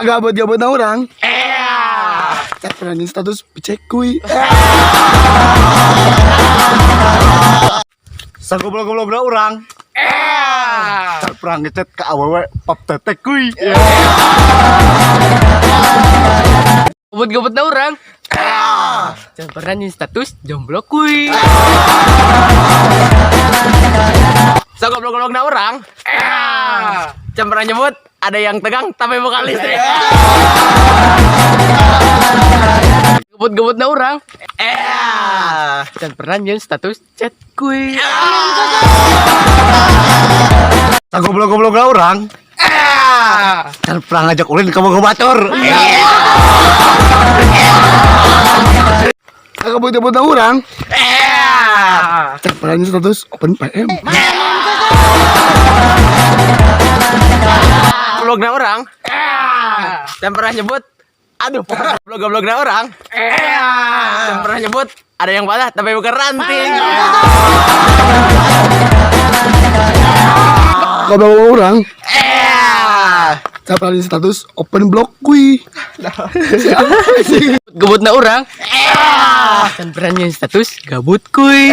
Gabut-gabutna urang. Can pernah nyieun status becek kuy. Sagoblok-goblokna urang. Can pernah ngechat ka awewe pap tetek kuy. Gabut-gabutna urang. Can pernah nyieun status jomblo kuy. Sagoblok-goblokna urang. Can pernah nyebut ada yang tegang tapi bukan listrik. Gabut-gabutna urang. Can pernah nyieun status chat kuy. Sagoblok-goblokna urang. Can pernah ngajak ulin ka boga batur. Gabut-gabutna urang. Can pernah nyieun status open PM. Goblokna urang. Can pernah nyebut aduh goblok-goblokna urang. Can pernah nyebut ada yang patah tapi bukan ranting. Goblok urang. Can pernah nyieun status open block kuy. Gabutna urang. Can pernah nyieun status gabut kuy.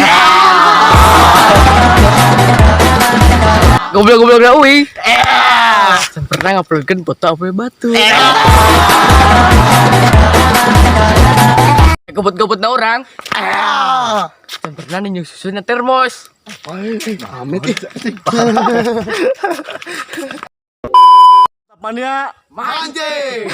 Goblok-goblokna uing. Can pernah nguploadkeun foto awewe batu. Gabut-gabutna urang. Can pernah ninju susuna termos. Amit ih. Mania Anjing.